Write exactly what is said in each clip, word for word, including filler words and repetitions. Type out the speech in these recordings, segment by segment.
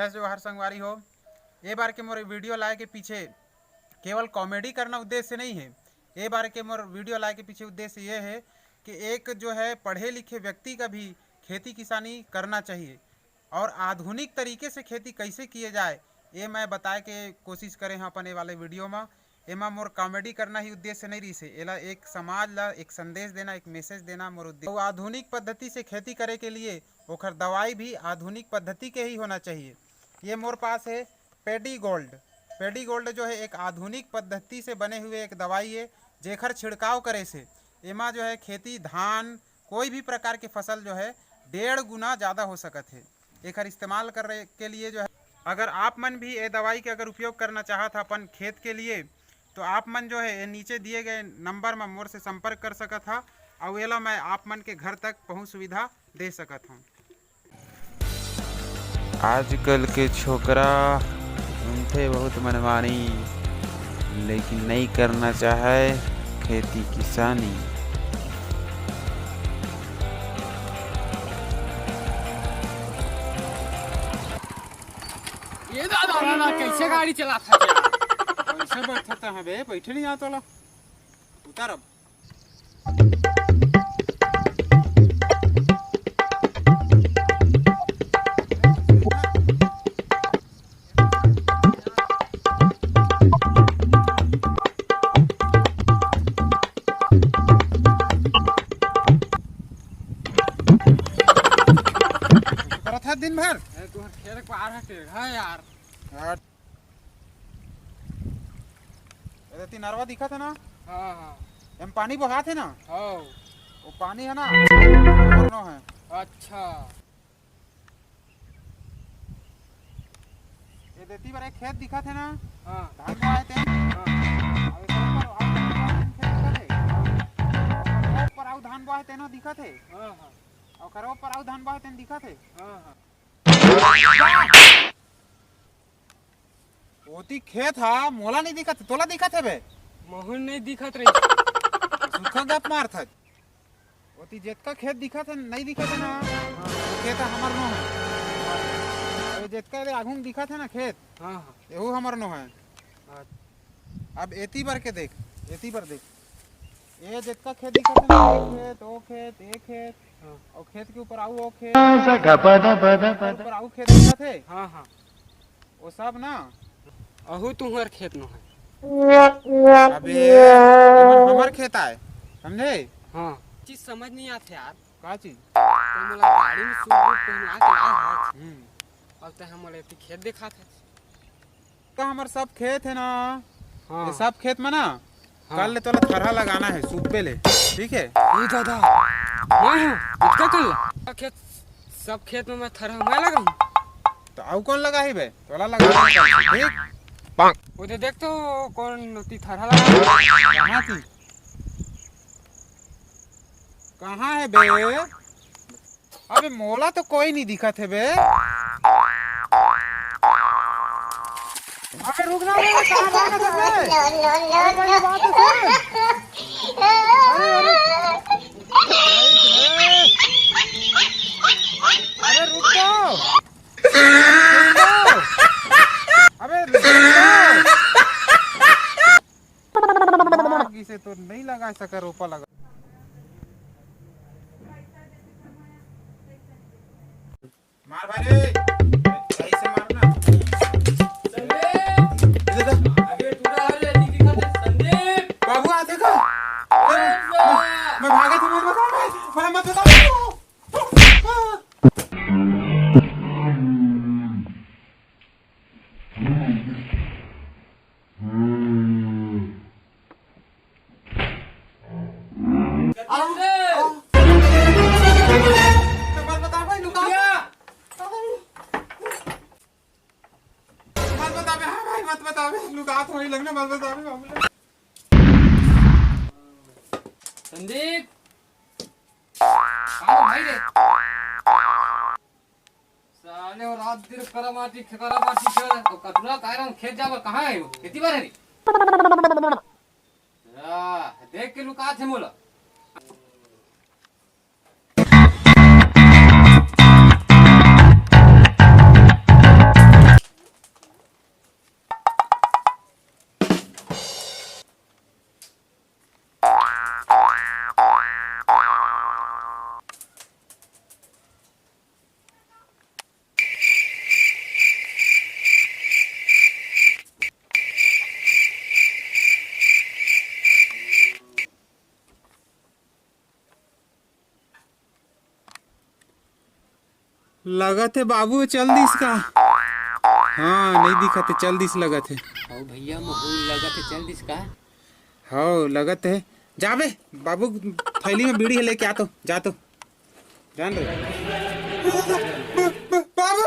जय जोहार संगवारी हो। ए बार के मोर वीडियो लाए के पीछे केवल कॉमेडी करना उद्देश्य नहीं है। ए बार के मोर वीडियो लाए के पीछे उद्देश्य ये है कि एक जो है पढ़े लिखे व्यक्ति का भी खेती किसानी करना चाहिए और आधुनिक तरीके से खेती कैसे किए जाए, ये मैं बताए के कोशिश करे हूँ अपन ये वाले वीडियो में। एमा मोर कॉमेडी करना ही उद्देश्य नहीं रहिसे, एला एक समाज ला एक संदेश देना, एक मैसेज देना मोर उद्देश्य। अउ आधुनिक पद्धति से खेती करे के लिए ओखर दवाई भी आधुनिक पद्धति के ही होना चाहिए। ये मोर पास है पेडी गोल्ड। पेडी गोल्ड जो है एक आधुनिक पद्धति से बने हुए एक दवाई है, जेखर छिड़काव करे से एमा जो है खेती, धान, कोई भी प्रकार के फसल जो है डेढ़ गुना ज़्यादा हो सकत है। एखर इस्तेमाल करे के लिए जो है, अगर आप मन भी ये दवाई के अगर उपयोग करना चाहत ह अपन खेत के लिए, तो आप मन जो है ये नीचे दिए गए नंबर में मोर से संपर्क कर सकत ह, अउ एला मैं आप मन के घर तक पहुँच सुविधा दे सकत हूँ। आजकल के छोकरा सुनथे बहुत मनमानी, लेकिन नइ करना चाहय खेती किसानी। ये दादा, ना, ना, कैसे गाड़ी चलात हे? कैसे बैठत हे बे? बैठे नहीं आता ला। उतार अब। करत हे दिन भर। ए, तोहर खेत के पार हटे, हाँ यार। यार। एदे तीन नरवा दिखत हे ना? हाँ, हाँ। एम पानी बहात हे ना? हाँ। वो पानी हे ना? मोरनो हे। अच्छा। ये देती बर एक खेत दिखत हे ना? हाँ। धान बोआ हे तेन? हाँ। अउ एकर ऊपर अउ खेत दिखत हे? ओकर ऊपर अउ धान बोआ हे तेनो दिखत हे? हाँ, हाँ। अउ ओकर ऊपर अउ धान बोआ हे तेन दिखत हे? हाँ, हाँ। ओती खेत हा मोला नहीं दिखत, तोला दिखत हे बे? महूं नहीं दिखत रही। सुखा गप मारत हे। ओती जेतका खेत दिखत हे, नहीं दिखत हे ना, वो खेत हा हमर नो हे। अउ जेतका दे आघू में दिखत हे ना खेत, हाँ, हाँ। एहू हमर नो हे। अच्छा। अब एती बर के देख, एती बर देख। ए जेतका खेत दिखत हे ना, ए खेत, ओ खेत, ए खेत, हाँ। अउ खेत के ऊपर आऊ ओ खेत, ऊपर आऊ खेत दिखत हे। हाँ, हाँ। वो सब ना। अहू तुहर खेत नो हे। अबे, हमर, हमर खेत आय, समझे? हाँ। चीज समझ नहीं आत हे यार। का चीज? तो मोला गाड़ी में सूट बूट पहना के लाए हस। हम्म। अब ते हमला एती खेत दिखात हे। का हमर सब खेत हे ना? हाँ। ये सब खेत में ना, हाँ। कल ले तोला थरहा लगाना हे, सुब्बे ले, ठीक हे? ए दादा, मैं हूँ, इतका कल ला? खेत, सब खेत में मैं थरहा मैं लगाऊँ? तो अउ कौन लगाही बे? तोला लगाना हे कल से, ठीक? वो दे देख तो कौन ओती थरहा लगा? कहाँ थी? कहाँ हे बे? अबे मोला तो कोई नहीं दिखत हे बे। अबे रुक ना बे, कहाँ भागत हस बे? अरे पहले बात तो सुन। अरे, अरे। अरे रुक तो। अबे रुक तो। मार गिसे तो नहीं लगा सका, रोपा लगा। मार भाई रे, सही से मार ना। संदीप! इधर देख। आगे टूरा हरे, नहीं दिखा दे, संदीप! बाबू, आ देखो। अरे, मैं, मैं भागे थे, मत बताओ भाई, मैं मत बताओ। आओ, आओ। मत बता भाई, लुका। मत बता बे, हाँ भाई, मत बता बे, लुका तो वही लगना, मत बता बे, बाबू। संदीप। कहाँ भाई रे? साले वो रात दिन करा माटी, करा माटी कर, तो कटुरा काहे रहूं, खेत जाबर कहाँ है वो? खेती बार है रे? आ, देख के लुकात हे मोला। लगत हे बाबू चल दिस का। हाँ, नहीं दिखत हे, चल दिस लगत हे। हौ भैया, महूल लगत हे, चल दिस का। हौ, लगत हे। जा बे, बाबू, थैली में बीड़ी हे, लेके आ तो, जा तो। जान दे। बाबू!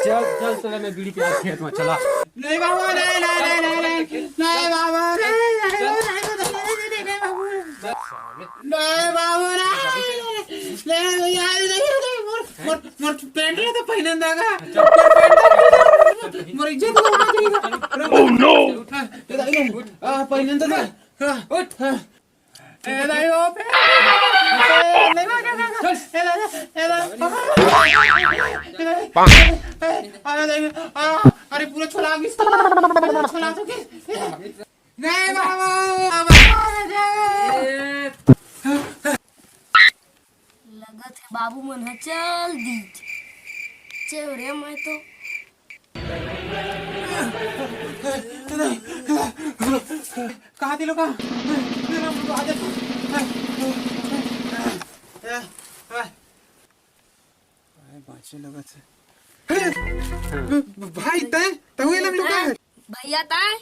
चल, चल, चल, मैं बीड़ी पिया खेत में, चला। नहीं बाबू, नहीं, नहीं, नहीं, नहीं, नहीं, नहीं बाबू, नहीं, नहीं, नहीं, नहीं, नहीं, नहीं, नहीं, नहीं बाबू। नहीं बाबू, नहीं, नहीं, नहीं, नहीं, नहीं, नहीं, मोर, मोर, मोर पैंट ला तो पहिनन दा गा। मोर पैंट ला तो, मोर इज्जत ला तो। Oh no! आ, पहिनन दा गा। हाँ, उठ। हाँ। ए, नहीं हो, बे। ए, नहीं, नहीं, नहीं, नहीं। ए, नहीं, ए, नहीं। ए, नहीं। आ, अरे, पूरा छोला आ गया। पूरा छोला तो के। नहीं, बाबू, बाबू। लगत हे बाबू मन ह चल दीच। चल रे, मैं तो कहाँ दिलो का? बाँचे लगत हे। भाई, तैं, तहूँ एला लुका हे? भैया, तैं?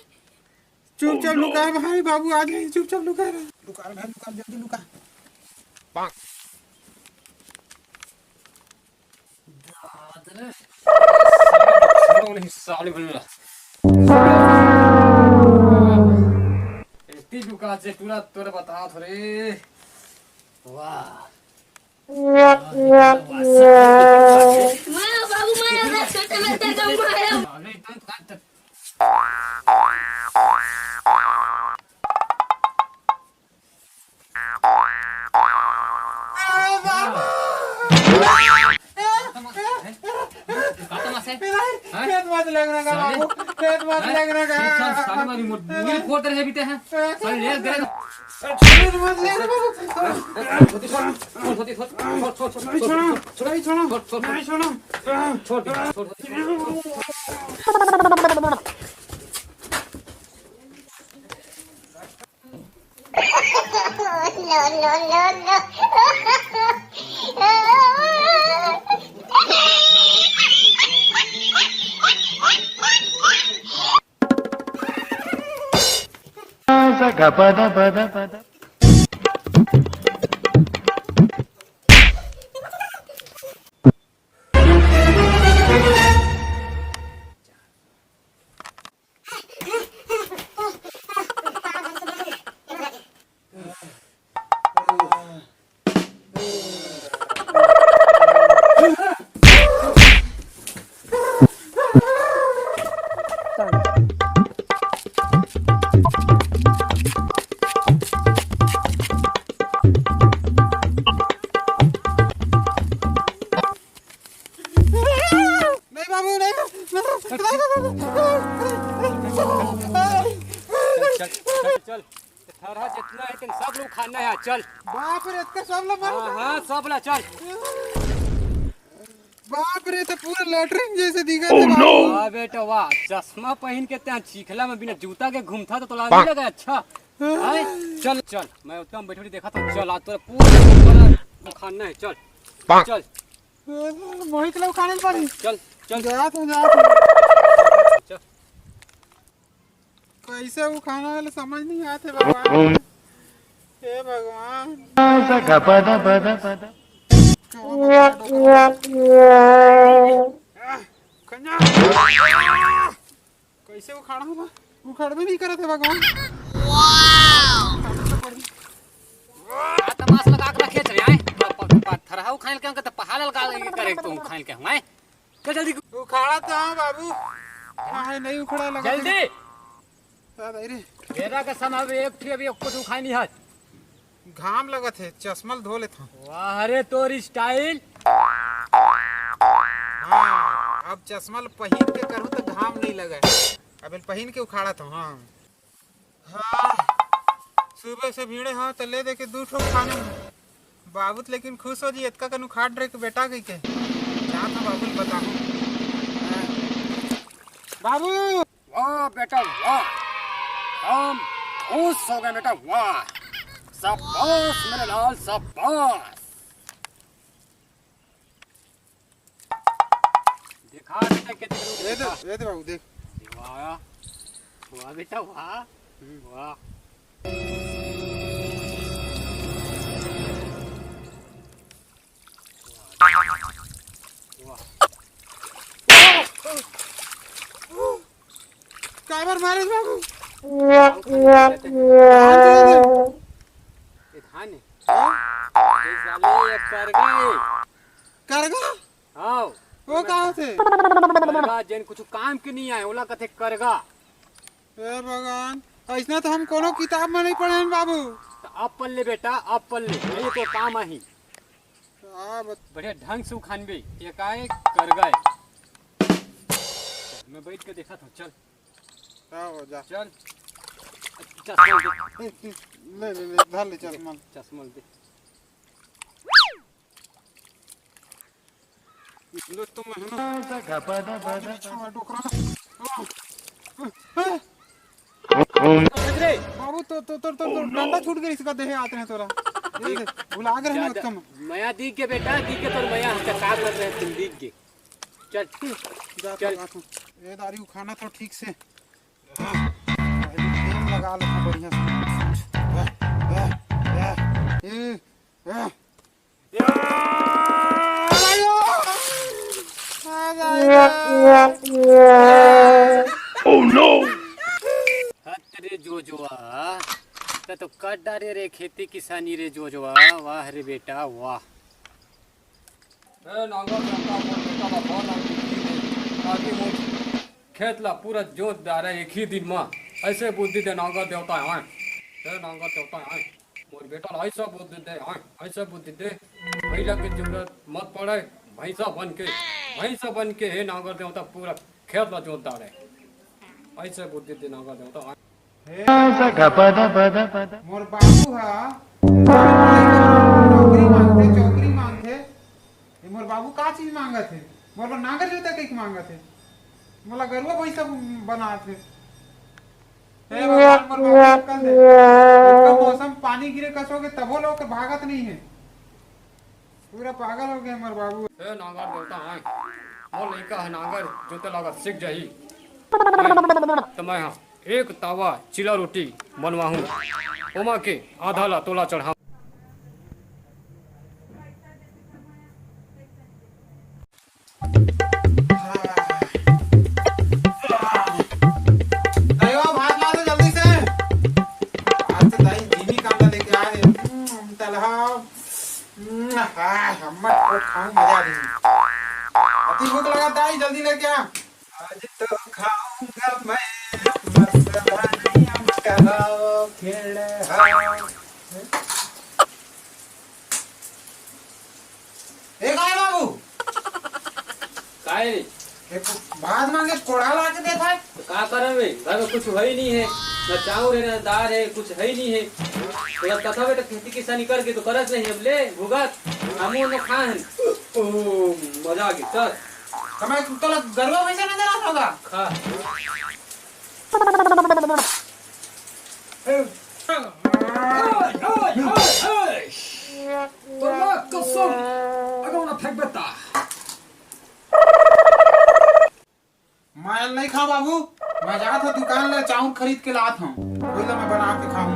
चुपचाप लुका हे भाई, बाबू आ जाही, चुपचाप लुका हे। लुका रे भाई, लुका, जल्दी लुका। दाद रे। छोड़ो नहीं, साले बन ला। इतनी लुका जे तोरा, तोरा बता थोड़े। वाह। मैं बाबू, मैं छोटे में तेरे को मारा। साले, इतना खेत मत लेगना का बाबू, खेत मत लेगना का। चल, साले मारी मोट, मुंह फोड़ तेरे बीते हैं। चल, ले दे। खेत मत लेगना बाबू। छोटी, छोड़, छोड़, छोटी, छोड़, छोड़, छोड़, छोड़, नहीं छोड़ो, छोड़, छोड़, नहीं छोड़ो। छोड़, छोड़, छोड़। No, no, no, no. नहीं बाबू, नहीं। चल, चल, चल, चल। थरहा जितना हे, तेन सब लोग खाना हे, चल। बाप रे, इतने सब लोग मारो। हाँ, हाँ, सब ला, चल। बाप रे, तो पूरा लैट्रिन जैसे दिखत हे बाबू। वाह बेटा, वाह। चश्मा पहिन के तैं चीखला में बिना जूता के घूमथा तो तोला नहीं लगा अच्छा? हाँ। चल, चल, मैं उतना बैठे बैठे देखा था। चल, आज तोरा पूरा खाना हे, चल। चल। मोहित ला उखाड़े ल पड़ी। चल, चल। जात हँव, जात हँव। चल। कैसे उखाना हे, समझ नहीं आत हे भगवान। हे भगवान। कन्या। कैसे उखाड़ा बा? उखड़बे नहीं करत हे भगवान। आ तमाश लगा के रखे चले आए। प-, प-, पत्थर हा उखाड़ के, उनका तो पहाड़ लगा के करे तो उखाड़ के हूँ, आए। चल जल्दी। उखाड़ा तो हाँ बाबू। हाँ, नहीं उखड़ा लगा। जल्दी। आ भाई रे। बेरा के समय अभी एक ठी अभी कुछ उखाड़ नहीं है। घाम लगत हे, चश्मा ल धो लेथव। वाह रे तोर style। हाँ, अब चश्मा ल पहिन के करहूँ त घाम नहीं लगे। अब एल पहिन के उखाड़त हँव, हाँ। हाँ, सुबह से भीड़े हँव त ले दे के दू ठो खाने हँव। बाबू त लेकिन खुश हो जी, एतका कन उखाड़ रहे के बेटा कहिके। जात हँव बाबू ल बताहूँ। हाँ। बाबू! वाह बेटा वाह, हम खुश हो गए बेटा वाह, शाबाश मेरे लाल शाबाश। हाँ बेटा, कैसे करूँ ये दे, बेटा? ये दे बाबू, देख। वाह, वाह बेटा, वाह। हम्म। वाह। वाह। काबर मारे बाबू? ये धान है। ये साले ये करगा है। करगा? हाँ। वो का होथे? करगा, जेन कुछ काम के नहीं आए, ओला कथे करगा। हे भगवान, अइसना तो हम कोनो किताब में नहीं पढ़े हन बाबू। तो अब पढ़ ले बेटा, अब पढ़ ले, ये तो काम आही। हाँ, बत- बढ़िया ढंग से उखानबे, ये का है? करगा है। मैं बैठ के देखा था, चल। हाँ, हो जा। चल। चश्मा दे। ले, ले, ले, धर ले चश्मा। चश्मा दे। इसलिए तो मैं है ना। छोड़, डोकरा ना। अरे बाबू, तो, तो, तो, तो, तो डंडा छूट गया इसका, देहे आते हैं तोरा। ये दे, भुला गए हैं ज्यादा उत्तम। मया दिख गए बेटा, दिख गए तोर मया, हम का कर रहे हैं, तुम दिख गए। चल, जा, चल। जा, जा। ये दारी उखाना तो ठीक से। तेल लगा लेता बढ़िया से। ए, ए, ए। Oh no! हत रे जोजवा, त तो कर डारे रे खेती किसानी रे जोजवा। वाह रे बेटा, वाह। ए नांगर डंडा मोर बेटा ला भर ना बुद्धि दे, ताकि मोर खेत ला पूरा जोत डारे एक ही दिन मा। ऐसे बुद्धि दे नांगर देवता आय, ए नांगर देवता आय, मोर बेटा ला ऐसा बुद्धि दे आय, ऐसा बुद्धि दे। भैया के जरूरत मत पड़े, भैंसा बन के, भैंसा बन के हे नांगर देवता पूरा खेत ला जोत डारे। ऐसे बुद्धि दे नांगर देवता आय। हे, मोर बाबू हा चौकरी मांगथे, चौकरी मांगथे। ये मोर बाबू का चीज मांगत हे? मोर बर नांगर जूता कइके मांगत हे, मोला गरुआ भैंसा बनात हे। हे भगवान, मोर बाबू अक्कल दे। इतना मौसम पानी गिरे कस होगे, तभो लोग के भागत नहीं है। पूरा पागल हो गया मोर बाबू। ए नांगर देवता आय, मोर लइका ह नांगर जोते लागत सीख जाही। त मैं ह एक तावा चीला रोटी बनवाहूं, ओमा के आधा ला तोला चढ़ाहूं। दाई, वो भात ला दे जल्दी से। आज तो दाई धीमी कांदा लेके आ रहे। हम्म, तलहा। हम्म, हाँ, हम मत खाऊं, मजा आ रही। अति भूख लगा दाई, जल्दी लेके आ। आज तो खाऊंगा मैं मसाला नियम का खेड़ा। ए गाय बाबू, काय रे? ए, भात मांगे कोड़ा ला के देत है। तो का करन बे? घर में कुछ है ही नहीं है, ना चाउर है, ना दाल है, कुछ है ही नहीं है। तो बस कथा बेटा खेती किसानी करके तो करत नहीं, अब ले भुगत, हमू न खाहन। ओ, मजा आ गई, चल। समय तोला गरुआ भैंसा नजर आता होगा। खा। तोला कसम, अगौना फेंक बेटा। मैं नहीं खा बाबू, मैं जात हूँ दुकान ले चाउर खरीद के लात हूँ, वही ला मैं बना के खाऊँ।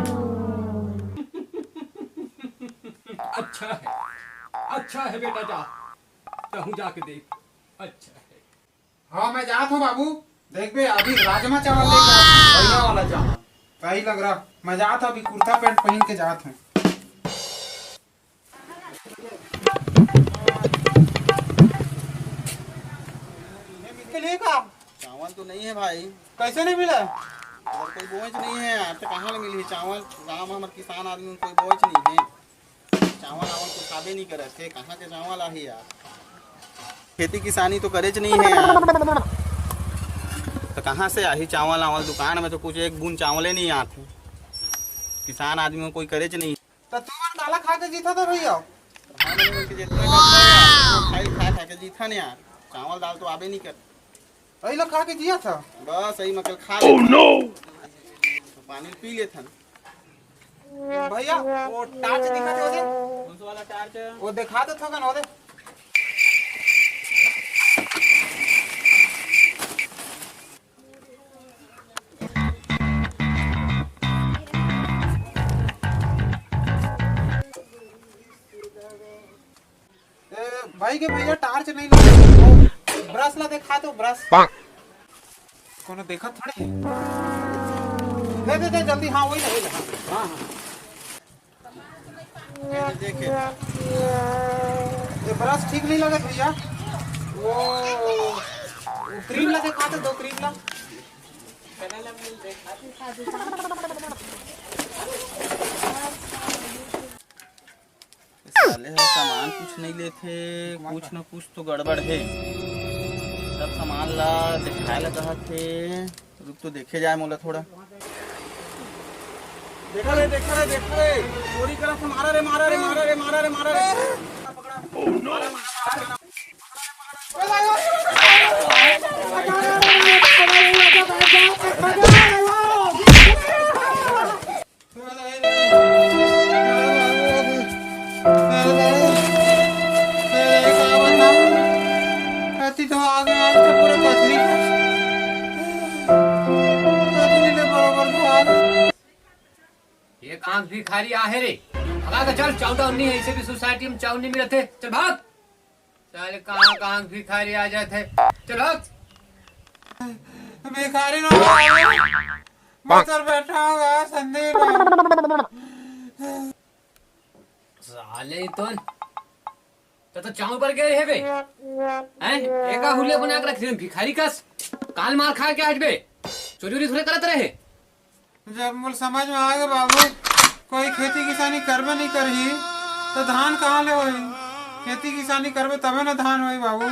अच्छा है, अच्छा है बेटा, जा, तहूँ जाके देख। अच्छा है। हाँ, मैं जात हूँ बाबू। देख बे, अभी राजमा चावल लेके आत हूँ, बढ़िया वाला चावल। सही लग रहा, मैं जात हूँ, अभी कुर्ता पैंट पहन के जात हूँ। के लिए का? चावल तो नहीं है भाई। कैसे नहीं मिला? अगर कोई बोझ नहीं है यार, तो कहाँ ले मिली चावल? गाँव में हमारे किसान आदमी में कोई बोझ नहीं है। चावल आवल कुछ आबे नहीं करत हे, कहाँ के चावल आही यार? खेती किसानी तो करेच नहीं है यार, तो कहाँ से आही चावल आवल? दुकान में तो कुछ एक बूंद चावले नहीं आत हे, किसान आदमी में कोई करेच नहीं। तो तू मन काला खा के जीता था भैया? हम लोग के जितना करता है यार, खाई खा खा के जीता नहीं यार, चावल दाल तो आबे नहीं करता। यही लोग खा के जिया था। बस यही मतलब खा लेता। तो पानी पी लेथन। भैया, वो टार्च दिखा दे उधर। कौन सा वाला टार्च? वो दिखा दे थोकन उधर। भाई के भैया टार्च नहीं लगे, वो ब्रश ला देखा तो ब्रश। कोनो देखत थोड़े। दे, दे, दे, जल्दी, हाँ, वही लगे, हाँ, हाँ, हाँ। ये देखे। ये ब्रश ठीक नहीं लगे भैया, वो, वो क्रीम ला देखा तो दो क्रीम ला। साले ह सामान कुछ नहीं लेथे, कुछ न कुछ तो गड़बड़ हे। सब सामान ला देखाए ला कहत हे। रुक तो देखे जाए मोला थोड़ा। देखा रे, देखा रे, देखा रे, चोरी करा से मारा रे, मारा रे, मारा रे, मारा रे, मारा रे। ये कहाँ के भिखारी आहे रे? भगा के चल, चाउर नहीं है, इसे भी सोसाइटी में चाउर नहीं मिलत हे। चल भाग। साले कहाँ कहाँ के भिखारी आ जात हे। चल भाग। भिखारी ना, मैं तो बैठा हूँ यार, संदीप। साले तो त, त चाँव पर गए हे बे? हैं? एका हुलिया बना के रख दे, भिखारी कस। काल मार खा के आज बे। चोरी उरी थोड़े करत रहे। जब मोर समझ में आगे बाबू, कोई खेती किसानी करबे नहीं करही, तो धान कहाँ ले होही? खेती किसानी करबे तबे ना धान होही बाबू।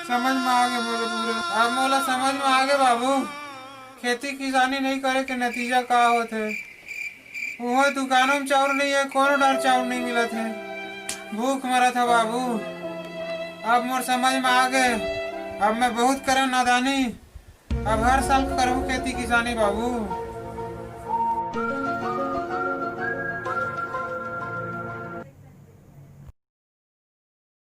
समझ में आगे मोला पूरा। अब मोला समझ में आगे बाबू, खेती किसानी नहीं करे के नतीजा का होत हे। उहो दुकानों में चाउर नहीं है, कोनो डार चाउर नहीं मिलत है, भूख मरत है बाबू। अब मोर समझ में आ गए, अब मैं बहुत करन नादानी, अब हर साल करहूँ खेती किसानी बाबू।